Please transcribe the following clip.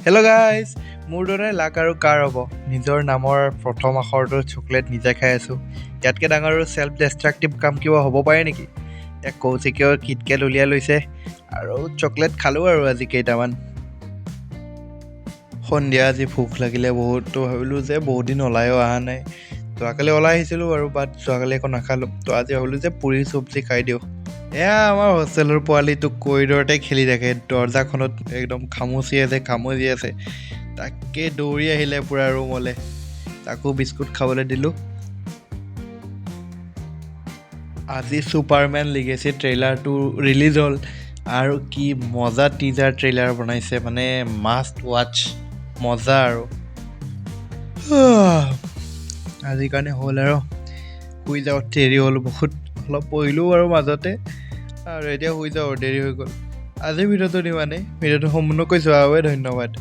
Hello' guys, মোৰ দৰে luck আৰু কাৰ হ'ব? নিজৰ নামৰ প্ৰথম আখৰটো চকলেট নিজে খাই আছোঁ। ইয়াতকৈ ডাঙৰ আৰু চেল্ফ ডেষ্ট্ৰাক্টিভ কাম কিবা হ'ব পাৰে নেকি? ইয়াক কৌশিকেও কিটকেট উলিয়াই লৈছে আৰু চকলেট খালোঁ আৰু আজি কেইটামান। সন্ধিয়া আজি ভোক লাগিলে বহুত, তো ভাবিলোঁ যে বহুত দিন ওলায়ো অহা নাই। যোৱাকালি ওলাই আহিছিলোঁ বাৰু, বাট যোৱাকালি একো নাখালোঁ। তো আজি ভাবিলোঁ যে পুৰি চব্জি খাই দিওঁ। এয়া আমাৰ হোষ্টেলৰ পোৱালিটোক কৰিডৰতে খেলি থাকে, দৰ্জাখনত একদম খামুচি আছে, খামুচি আছে। তাকে দৌৰি আহিলে পূৰা ৰুমলৈ, তাকো বিস্কুট খাবলৈ দিলোঁ। আজি ছুপাৰমেন লিগেচি ট্ৰেইলাৰটো ৰিলিজ হ'ল আৰু কি মজা টিজাৰ ট্ৰেইলাৰ বনাইছে, মানে মাষ্ট ৱাচ, মজা। আৰু আজিৰ কাৰণে হ'ল আৰু, শুই যাওঁ, দেৰি হ'ল বহুত। অলপ পঢ়িলোঁ বাৰু মাজতে আৰু এতিয়া শুই যাওঁ, দেৰি হৈ গ'ল। আজিৰ ভিডিঅ'টো ইমানেই। ভিডিঅ'টো সম্পূৰ্ণকৈ চোৱাৰ বাবে ধন্যবাদ।